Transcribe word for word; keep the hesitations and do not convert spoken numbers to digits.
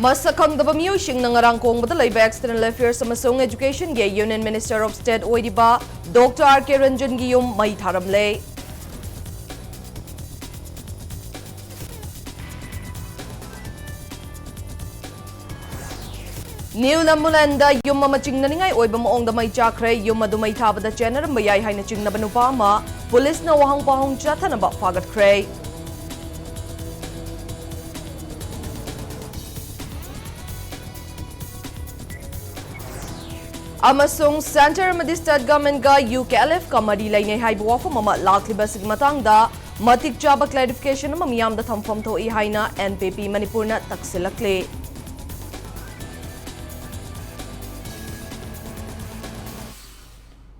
ꯃꯁꯛ ꯈꯪꯗꯕ ꯃꯤꯑꯣꯏꯁꯤꯡꯅ ꯉꯔꯥꯡ ꯀꯣꯡꯕꯗ ꯂꯩꯕ External Affairs ꯑꯃꯁꯨꯡ Education ꯒꯤ Union Minister of State ꯑꯣꯏꯔꯤꯕ Doctor R K Ranjan ꯒꯤ ꯌꯨꯝ ꯃꯩ ꯊꯥꯔꯝꯂꯦ꯫ ꯅ꯭ꯌꯨ ꯂꯝꯃꯨꯂꯦꯟꯗ ꯌꯨꯝ ꯑꯃ ꯆꯤꯡꯅꯅꯤꯡꯉꯥꯏ ꯑꯣꯏꯕ ꯃꯑꯣꯡꯗ ꯃꯩ ꯆꯥꯛꯈ꯭ꯔꯦ꯫ ꯌꯨꯝ ꯑꯗꯨ ꯃꯩ ꯊꯥꯕꯗ ꯆꯦꯟꯅꯔꯝꯕ ꯌꯥꯏ ꯍꯥꯏꯅ ꯆꯤꯡꯅꯕ ꯅꯨꯄꯥ ꯑꯃ ꯄꯨꯂꯤꯁꯅ ꯋꯥꯍꯪ ꯄꯥꯎꯍꯪ ꯆꯠꯊꯅꯕ ꯐꯥꯒꯠꯈ꯭ꯔꯦ꯫ ꯑꯃꯁꯨꯡ Centre ꯑꯃꯗꯤ State Government ꯒ U K L F ꯀ ꯃꯔꯤ ꯂꯩꯅꯩ ꯍꯥꯏꯕ ꯋꯥꯐꯝ ꯑꯃ ꯂꯥꯛꯂꯤꯕ ꯑꯁꯤꯒꯤ ꯃꯇꯥꯡꯗ ꯃꯇꯤꯛ ꯆꯥꯕ clarification ꯑꯃ ꯃꯤꯌꯥꯝꯗ ꯊꯝꯐꯝ ꯊꯣꯛꯏ ꯍꯥꯏꯅ N P P ꯃꯅꯤꯄꯨꯔꯅ ꯇꯛꯁꯤꯜꯂꯛꯂꯤ꯫